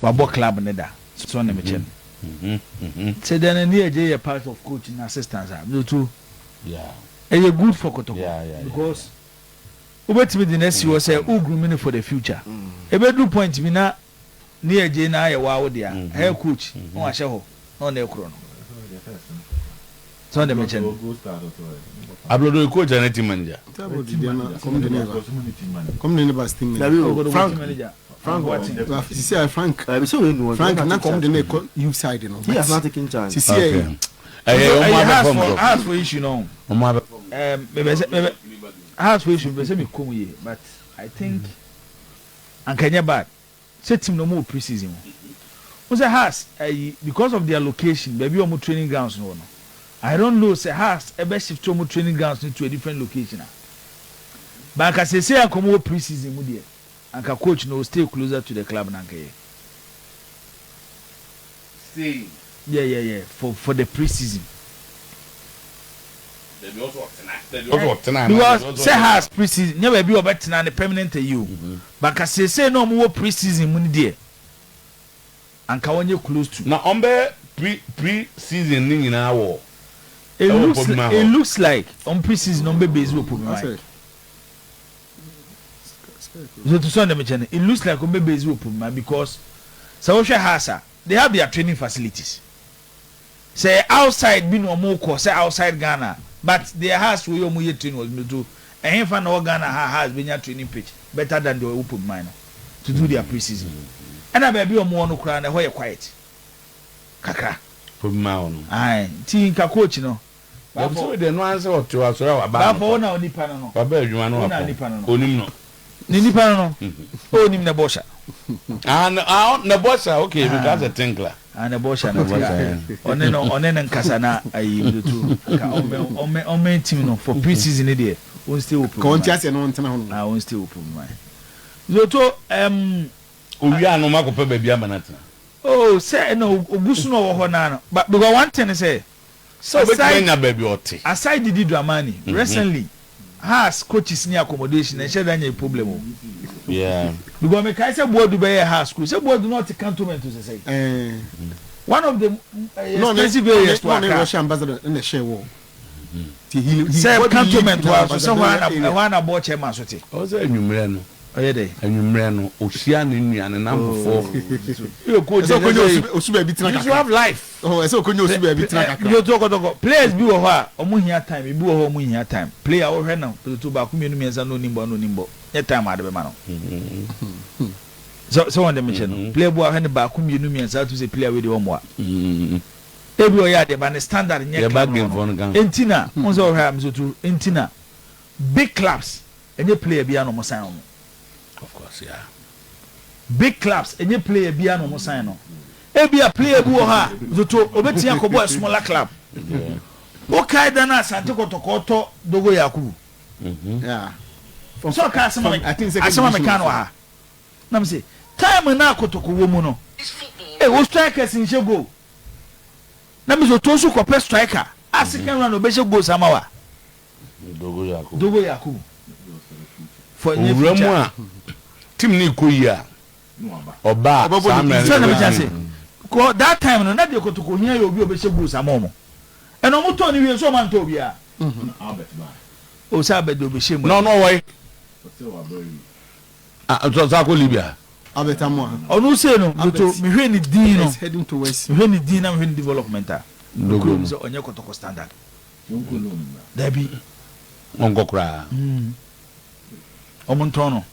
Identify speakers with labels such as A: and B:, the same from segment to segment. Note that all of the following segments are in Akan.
A: Wabɔ club ne da so ne mekyɛ no sɛ deɛ Nii Adjei yɛ part of coach na assistance a, Zoto, ɛyɛ good for Kɔtɔkɔ because wobɛtumi de no asi hɔ sɛ wo grooming no for the future. Ɛbɛduru point bi na Nii Adjei na ayɛ waa wo dea, ɛyɛ coach na wahyɛ hɔ na ɔna ɛkorɔ no sɛ ɔde mekyɛ no.
B: Ablodo coach and team manager.
C: Frank, Frank, sisi a Frank, Frank na kɔm de ne kɔ youth side no.
D: He has not taken charge.
C: Sisi a
B: Ɛyɛ ɔmo
A: ɛyɛ
B: abɛ
A: house
B: fam
A: for
B: so.
A: House for issue no.
B: Ɔmo abɛ fam.
A: Mebɛ sɛ mebɛ Hearts for issue mebɛ sɛ me kɔn yie, but I think anka nyɛ bad sɛ team no ɔmo wɔ pre-season mu n sɛ Hearts ayi because of their location, baabi a ɔmo training grounds no wɔ no. I don't know sɛ Hearts ɛbɛ shift ɔmo training grounds no to a different location a, but anka sese anka ɔmo wɔ pre-season mu deɛ, anka coach no stay closer to the club na anka yɛ.
B: Stay.
A: Yeah, for the pre-season.
B: Ɔtena.
A: Because sɛ Hearts pre-season nyɛ baabi a ɔbɛtena ne permanent ayi o, but anka sese na ɔmo wɔ pre-season mu ni deɛ, anka wɔnyɛ close to.
B: Na ɔmo bɛ pre season ni nyinaa wɔ.
A: It
B: Ɛwɔ
A: looks
B: Pobiman
A: it
B: hɔ.
A: Looks like on pre-season ɔmo bɛ base wɔ Pobiman. So to sɔn dɛm kyɛn no, it looks like ɔmo bɛ base wɔ Pobiman because sɛ wɔhwɛ Hearts a, they have their training facilities. Sɛ outside bi na ɔmo kɔ sɛ outside Ghana, but their Hearts wɔ yɛ ɔmo yɛ training wɔ to ɛhin fa na ɔwɔ Ghana ha, Hearts bɛ nya training pitch better than the ɔwɔ Pobiman no to do their pre-season. Ɛna baabi a ɔmo wɔ no koraa na ɛhɔ yɛ quiet kakra.
B: Pobiman hɔ no.
A: Ayi nti nka coach no.
B: Dabi sɛ de no ansɛ ɔte hɔ asɔre a waba.
A: Baafɔ wo na onipa no.
B: Waba adwuma no
A: Wo na
B: wapɔn.
A: nipa no.
B: Onim no.
A: Ne nipa no, onim ne bɔhyɛ.
B: Ah, na ah, na bɔsa, okay, because a tinkler.
A: Ah, ne bɔhyɛ no.
B: Ne bɔhyɛ.
A: Ɔne no, ɔne ne nkasa na ayi tutu nka ɔmɛ team no for pre-season ne deɛ, ɔn stay wɔ
C: Ka wɔn ti
A: Pobiman.
C: aseɛ na wɔn tena hɔ no.
A: Ah, ɔn stay wɔ Pobiman. Zoto,
B: Owia no makɔpɛ baabi ama no atena.
A: Oh, sɛ ɛna ogu so na ɔwɔ hɔ naa no, but because one thing sɛ
B: Sɛ obɛtumi anya baabi ɔte.
A: Aside Didi Dramani, recently Hearts coaches ni accommodation ɛnhyɛ da nyɛ problem o. Because mekae sɛ Boadu bɛyɛ Hearts coach, sɛ Boadu na ɔte Cantonment o sɛsɛ one of the expensive areas to
C: Na ɔne
A: Accra.
C: Russia ambassador ɛna ɛhyɛ wɔ. Ti he
A: Sɛ
C: body
A: Cantonment
C: live
A: hɔ a so sɛ hɔ
C: ambassador
A: ana ɛhɔ ana bɔɔ chairman so te.
B: Ɔwɔ sɛ anwummerɛ no.
A: Ɔyɛ dɛ.
B: Anwummerɛ no ohyia ne nua ne namfofoɔ. Yɛ coach.
C: Ɛsɛ
B: ɛnyɛ
C: okonye
B: sɛ
C: osu baabi tena
B: you should
C: kakra.
B: have life.
C: Oh, ɛsɛ okonye osu baabi tena kakra.
A: Yoto Kɔtɔkɔ players bi wɔ hɔ a ɔmo hia time, ebi wɔ hɔ a ɔmo hia time. Player wɔhwɛ no toto baako, mmienu, mmiɛnsa na onim bɔ na onim bɔ, nyɛ time ade bɛma no sɛ wɔn de mekyɛ no. Player bi wɔ hɔ no, baako, mmienu, mmiɛnsa ato sɛ player wei de wɔn wa ebi ɔyɛ adeɛ ba ne standard nyɛ
B: Yɛba
A: club no
B: game foɔ no
A: no
B: ka.
A: Enti na wɔn sɛ ɔhwɛ a mesoto enti na big clubs ɛnyɛ player bi a na ɔmo sign wɔn.
B: Of course, yeah.
A: Big clubs ɛnyɛ player bi a na ɔmo sign no. Ebi a player bi wɔ hɔ a toto obetumi akɔbɔ a smaller club. Wokae da no Asante Kɔtɔkɔ tɔ Dogo Yakubu sɛ ɔka asɛm a
C: I think second
A: asɛm a
C: division
A: meka no wɔ ha nam sɛ time na Akotoko wɔ mu no wo strikers nhyɛ goal na mi sɛ oto nso kɔpɛ striker a second round obɛhyɛ goals ama wa.
B: Dogo Yakubu.
A: Dogo Yakubu for nye
B: Owura mu
A: future.
B: A team ne kɔ yi a ɔba a
C: Ɔbɛbɔ
B: saa
C: ne
B: mmerɛ
A: sɛ
B: no
A: na mi kyerɛ sɛ kɔ that time no na deɛ Kotoko hia yɛ obi a obɛhyɛ goals ama ɔmo, ɛna ɔmo tɔ ne wie nso ɔmo antɔ obiara o sɛ abɛde obɛhyɛ mu.
B: Na ɔno ɔwɔ yi ah sɔ akɔ Libya.
C: Albert Amoa.
A: Ɔno sei no toto mehwɛ ne din no
C: Is heading towards.
A: Mehwɛ ne din na mehwɛ ne development a
B: Dogo
A: kurom
B: no.
A: sɛ ɔnyɛ Kɔtɔkɔ standard dabi.
B: Ɔnkɔ koraa.
A: Ɔmo ntɔn no.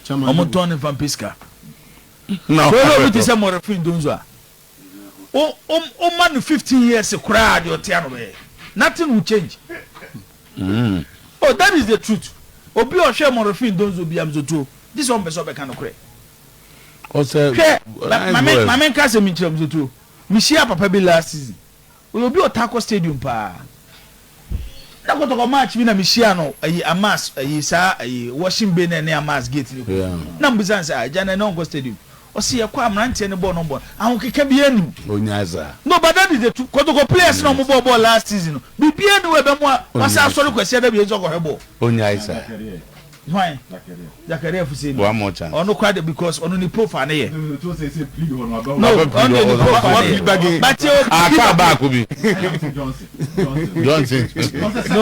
C: Chairman.
A: Ɔmo ntɔn ne nfa mpɛ sika.
B: Na
A: so ɔyɛ obi te sɛ Morifin Donzo a o ma no 15 years koraa deɛ ɔte ano bɛyɛ, nothing will change. Oh, that is the truth. Obi a ɔhwɛ Morifin Donzo bi amzotuo gye sɛ ɔmpɛ sɛ ɔbɛka no korɛ.
B: Ɔsɛ
A: Hwɛ, maame, maame nka sɛ menkyerɛ mzotuo, mehyia papa bi last season, ɔyɛ obi a ɔtaa kɔ stadium paa na Kɔtɔkɔ match bi na mehyia no ayi Amas ayi saa ayi washing bay na ɛne Amas gate ne ko na mbisa no sɛ agya na ɛne ɔnkɔ stadium. Ɔsi yɛkɔ a mmeranteɛ ne bɔɔl no bɔ ahokeka bi anim.
B: Onya saa.
A: No, but that is the truth. Kɔtɔkɔ players na ɔmo bɔɔ last season no, biribiara ni wɔ ɛbɛn mu a wasa asɔre kwasi ada bi nso ɔkɔhwɛ bɔɔl.
B: Onya saa.
A: Hwan? Zakaria Fuseni.
B: One more chance.
A: Ɔno kora de, because ɔno ne profile ne yɛ. No, ɔno de ne profile ne yɛ. But o
B: Aka baako bi. Johnson.
A: No.